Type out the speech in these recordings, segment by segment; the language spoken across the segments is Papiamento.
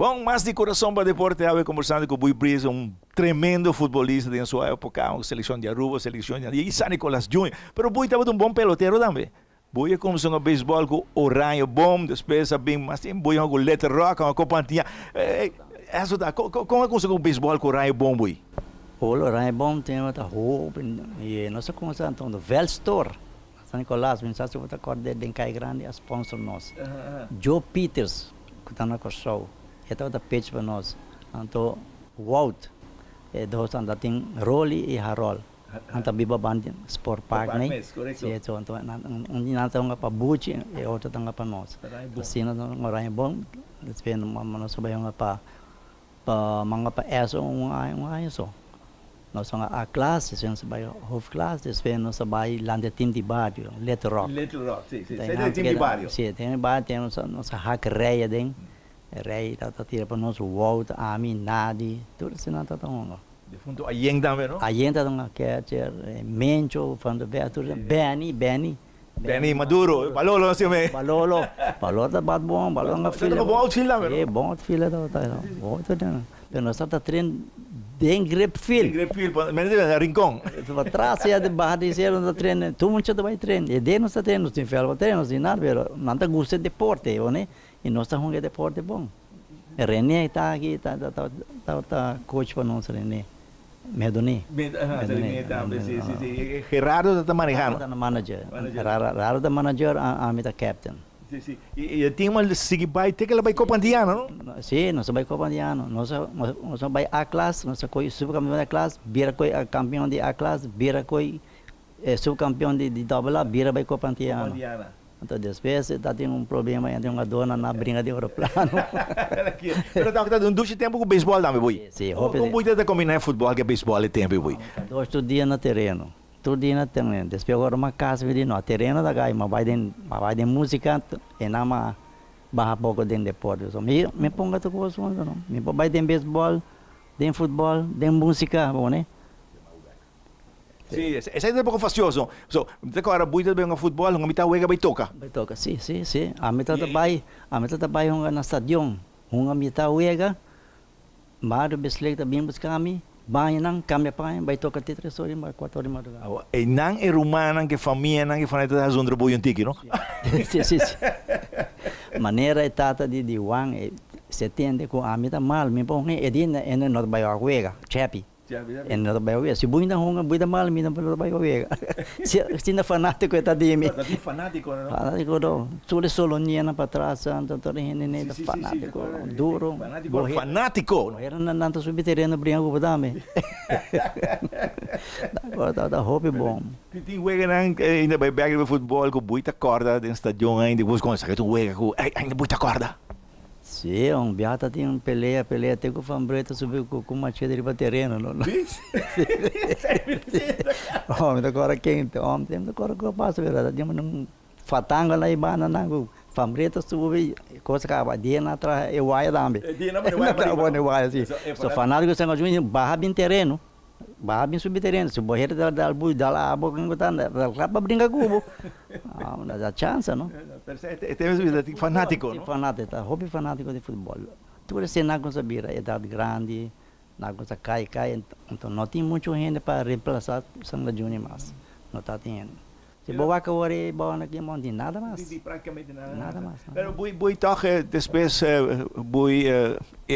Bon, mas di Corazon pa Deporte awe conversando cu Buy Brice, un tremendo futbolista den su epoca, un seleccion di Aruba, seleccion di San Nicolas Junior. Pero Buy tabata un bon pelotero tambe. Buy a cuminsa hunga baseball cu Oranje Boom, despues a bin mas tin Buy a hunga cu Little Rock, a hunga cu Pantia. Eso ta, con a cuminsa cu baseball cu Oranje Boom, Buy? Ol Oranje Boom tabata hopi y nos a cuminsa anto Veldstor. San Nicolas, mi sa si bo ta kòrda den Kai Grandi a sponsor nos. Joe Peters ku ta na Kòrsou, e tabata pitch pa nos. Anto Wout, e dos nan ta tin Rolly i Harold. Nan ta biba banda di Sport Park nei. Si, so anto un di nan ta hunga pa Buchi e otro ta hunga pa nos. Asina nos a oranje bon, despues nos a bai hunga pa Pa manga pa eso un aña un aña so. Nos a A klas, despues nos a bai hoofdklas, despues nos a bai lanta team di bario, Little Rock. Little Rock, si, si. Esei ta e team di bario. Si, e team di bario, tin nos nos a hak rei aden. E rei tabata tira pa nos, Wout, ami, Nadi, tur eseinan tabata hunga. Defunto Ayen tambe, no? Ayen tabata hunga catcher, Mencho, Van der Berg, tur esei, Benny, Benny. Benny Maduro, Balolo así me. Balolo, Balolo ta bat bon, Balolo nga fila. Tabata bon outfield tambe, no? Sí, bon outfield tabata, bon outfield. Pero nos tabata train den grip field. Den grip field, men den Rincon. Pa tras ya den baha di cielo nos ta train, tur mucha ta bai train. E den nos ta train, nos tin veld pa train, nos tin nada, pero nan ta gusta e deporte, bo ne? Y nos ta hunga e deporte bon. Rene ta aki, tabata coach pa nos, Rene. Medoní. Medoní tambe, si, si, si. Gerardo ta maneha, no? Gerardo ta manager. Gerardo ta manager, ami ta captain. Si, si. Y e team a sigui bai te ke el a bai Copa Antiano, no? Si, nos a bai Copa Antiano. Nos a, nos a bai A klas, nos a koy subcampeon di A klas, bira koy campeon di A klas, bira koy subcampeon di Double A, bira bai Copa Antiano. Copa Antiana. Anto despues ta tin un problema entre un adornan na bringa di oroplano. Pero ta un dushi tempo ku beisbòl tambe bui. Si, hopi. Kon bui ta kombiná e futbòl ku e beisbòl e tempo bui? Dos tur dia na tereno. Tur dia na tereno. Despues ora mi a kasa mi di no, tereno ta gai, mi a bai den, mi a bai den músika e nan a baha poko den deporte. So mi mi ponga tur kos huntu no. Mi por bai den beisbòl, den futbòl, den músika, bo ne. Sí, esei ta un poko fastioso. So, mi ta kòrda bui ta bai hunga futbòl, hunga mitá wega bai toka. Bai toka, sí, sí, sí. Ami ta ta bai, ami ta ta bai hunga na stadion. Hunga mitá wega, Mario Besleek ta bin buska mi, baña nan, kambia paña, bai toka te tres ora i kuater ora di madrugada. Awa, einan e rumannan, ku e famianan, ku e fanai ta ta zundra bui un tiki, no? Sí, sí, sí. Manera e tata di di Juan, e se tende ku ami ta mal, mi por hunga, e di e no ta bai wak wega, Cheppy. E no ta bai wega. Si bui ta hunga, bui ta mal, mi no ta bai wega. Si asina fanatico e ta di mi. Ta tin fanatico no? Fanatico no. Tur e solonianan patras, tur e hende ta fanatico, duro. Fanatico, fanatico. Boheranan nan ta subi tereno bringa cu bo tambe. Ta hopi bon. Tin weganan ainda bai bek riba futbol cu bui ta corda den stadion ainda, bo con esaki ta un wega cu ainda bui ta corda. Sí, un biaha ta tin un pelea, pelea te ku Van Bree ta subi ku ku machete riba tereno no. Oh, mi ta kòrda ken, oh, mi ta kòrda ku a pasa pero ta tin un fatanga na e banda nan ku Van Bree ta subi kos a kaba, dia nan a traha e waya tambe. Dia nan a pone waya pa riba. Pone waya, si. So fanatiko san Junior baha bin tereno. Baha bin subi tereno, si bo hera ta dal bui dal abo ken ku ta anda, ta kla pa bringa ku bo. Ah, no da chansa no. E tem esei ta fanatiko no? Si fanatiko, ta hopi fanatiko di futbol. Tur esei nan kuminsa bira edat grandi, nan kuminsa kai kai, enton no tin muchu hende pa remplasa Sangla Junior mas, no ta tin hende. Si bo wak awor e bou aki no tin nada mas. Tin prácticamente nada. Nada mas. Pero bui bui tòg despues bui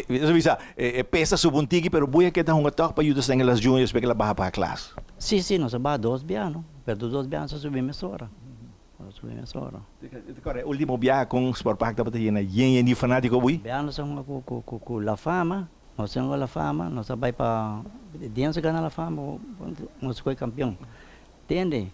nos a bisa e pesa subi un tiki pero bui a keda hunga tòg pa yuda Stengelas Junior despues ke el a baha pa klas. Si si nos a baha dos bia no pero dos bia nos a subi mesora nos a subi mesora. Te kòrda e ultimo biaha kon Sport Park tabata yena yen yen di fanátiko bui? Bia nos a hunga ku ku ku La Fama nos a hunga La Fama nos a bai pa dia nos a gana La Fama nos a kohe kampion. Tende,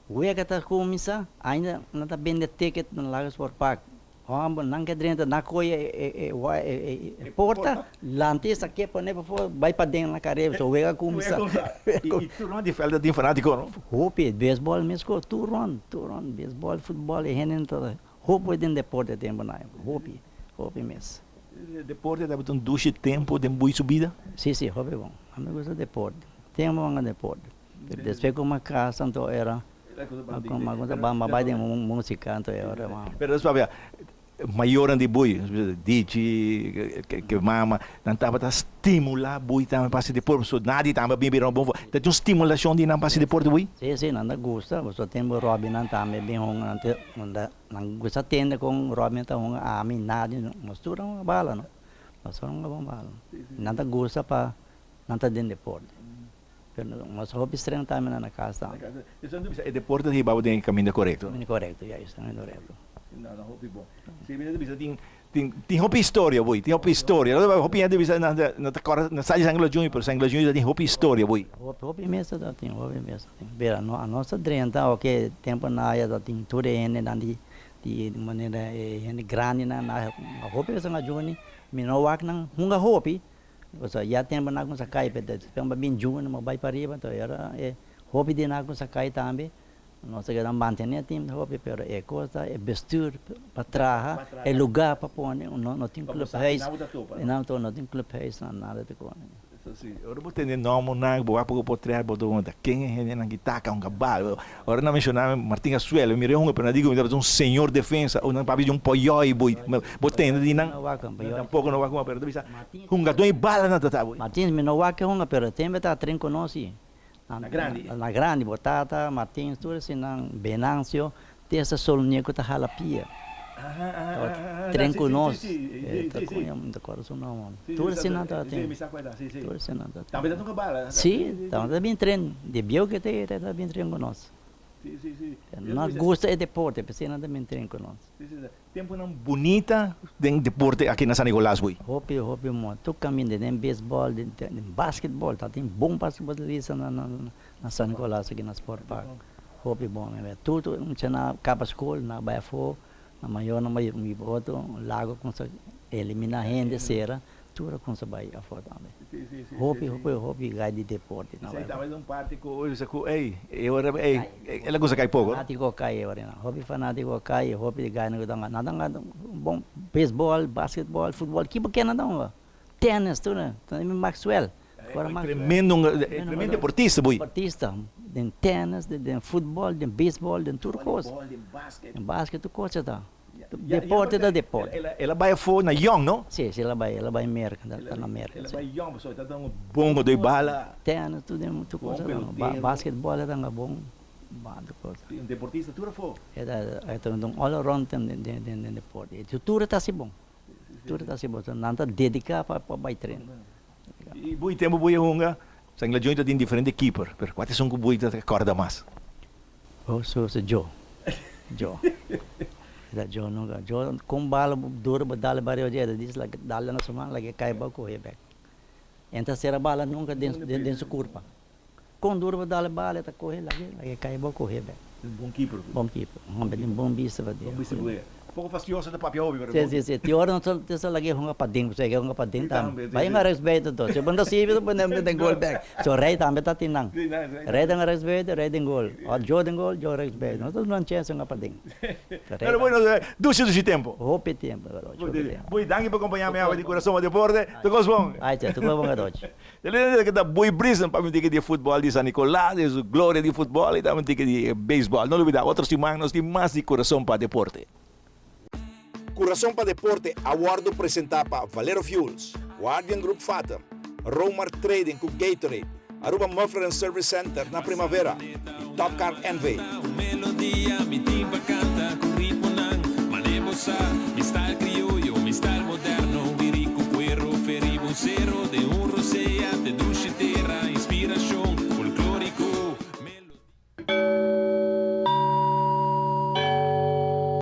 wega ta kuminsá, ainda nan ta bende ticket na Lago Sport Park. Hòmber, nan ke drenta, nan kohe e e porta, lanta e saké pone pafó, bai paden na karera, so wega kuminsá. I tur rònt di vèlt ta tin fanátiko, no? Hopi, beisbòl meskos, tur rònt, tur rònt, beisbòl, futbòl, e hende ta hopi den deporte tempu nan, hopi, hopi mes. Deporte tabata un dushi tempu den bui su bida? Si, si, hopi bon. Ami gusta deporte, tempu nan deporte. Despues ku mi kasa anto era mi a bai den musica anto e ora. Pero despues papia. Mayornan di bui, Dichi, ke mama, nan tabata stimulá bui tambe pa hasi deporte, pasobra nadie tambe a bin bira un bon futbolista. Ta tin un stimulashon di nan pa hasi deporte bui? Sí, sí, nan ta gusta, pasobra tempu Robinnan tambe bin hunga, nan ta, nan ta, nan gusta tende kon Robin ta hunga, ami, nadie, nos tur a hunga bala, no, nos tur a hunga bon bala. Nan ta gusta pa nan ta den deporte. Pero nos hopi streng tambe na cas tambe. Esaki ta bisa e deporte ta hiba bo den e caminda corecto. Caminda corecto, ya, e caminda corecto. No, no, hopi bon. Si, mi ta bisa tin, tin, tin hopi historia boy, tin hopi historia. Hopi hende ta bisa nan ta, nan ta corda, nan sa di San Nicolas Junior, pero San Nicolas Junior ta tin hopi historia boy. Hopi, hopi mes ta tin, hopi mes ta tin. Pero no, anos ta drenta oke tempo nan aya ta tin tur e hendenan di, di manera e hende grandinan nan hopi bes nan a juni, mi no wak nan hunga hopi, Pasobra ya tempu nan a kuminsá kai, pero despues nan bin djunga nan bai pariba, anto era e hopi di nan a kuminsá kai tambe. Nos ta keda mantené tim di hopi, pero e kos ta e bestuur pa traha, e lugá pa pone, no no tin clubhuis, nan no tin clubhuis, nada ta kone. Ora bo tende nòmbernan ku bo wak poko potret bo ta puntra ken e hendenan ki taka un kabal. Ora nan menshoná Martin Asuelo mi mir'é hunga pero nan di ku mi tabata un señor defensa o nan papia di un poyòi bo bo tende di nan tampoko no wak hunga pero ta bisa hungadó e bala nan ta ta bo. Martins mi no wak e hunga pero tembe ta tren konosí Na grandi. Na grandi bo tata Martins tur eseinan Benancio te esta Solnier ku ta hala pia. Tren ku nos ta koña mi ta kòrda su nòmber tur eseinan tabatin tur eseinan tabatin Tambe ta toka bala? Si tambe ta bin tren di bieu ke ta e ta bin tren ku nos Nan gusta e deporte p'esei nan ta bin tren ku nos. Tempunan bunita den deporte aki na San Nicolas bui. Hopi hopi mooi tur kaminda den beisbòl den basketbòl tabatin bon basketbolista na San Nicolas aki na Sport Park. Hopi bon mi tur tur mucha nan a kaba skol nan a bai afó nan mayornan bai mi otro lago kumsa elimina hende sera tur a kumsa bai afó tambe hopi hopi hopi gai di deporte nan bai afó. Esei un parti ku bisa ku ey e ora ey el a kumsa kai poko. Fanatiko kai e ora nan hopi fanatiko kai hopi gai nan ku ta hunga nan ta hunga bon beisbòl basketbòl futbòl kibo ke nan ta hunga tennis tur Maxwell Tremendo tremendo deportista boy. Deportista den tennis den futbol den beisbol den tur cos. Den basket tur cos ta. Deporte ta deporte. El a bai afo na yong no? Si si el a bai el a bai Merca ta na Merca. El a bai yong pasobra e ta un bon godoy bala. Tennis tur den tur cos ta. Basketbol e ta bon tur cos. Un deportista tur afo. E ta un all around den deporte. Tur ta hasi bon. Tur ta hasi bon. Nan ta dedica pa bai train. I bui tempu bui a hunga, San Gladjoni ta tin diferente keeper, pero kua ta esun ku bui ta kòrda mas? Oh, su su Joe. Joe. E ta Joe nunka. Joe kon bala duru bo dal bario dje, e ta dis la dal na su man lag'e kai bou kohe bèk. E no ta sera bala nunka den den su kurpa. Kon duru bo dal bala e ta kohe lag'e lag'e kai bou kohe bèk. Un bon keeper. Bon keeper. Un homber tin bon bista pa Bon bista pa Poko fastioso ta papia hopi pero. Si si si. Tin ora nos ta sa lag'e hunga paden pasobra e ke hunga paden tambe. Bai hunga rechtsbuiten to. Si bo no ta sirbi bo pone den gol bek. So Rey tambe ta tin nan. Rey ta hunga rechtsbuiten, Rey den gol. Ora Joe den gol, Joe rechtsbuiten. Nos ta duna nan chens hunga paden. Pero bueno, dushi dushi tempo. Hopi tempo, hopi tempo. Bui, danki pa kompaña mi awe di Kurason pa Deporte. Tur kos bon. Ai che, tur kos bon adochi. Te ta Bui Brison pa mi tiki di futbol di San Nicolas, di su gloria di futbol y tambe tiki di beisbol. No lubida, otro siman nos tin mas di Kurason pa Deporte. Kurason pa Deporte a wordo presenta pa Valero Fuels, Guardian Group Fatum, Romar Trading cu Gatorade, Aruba Muffler and Service Center na Primavera y Top Car NV.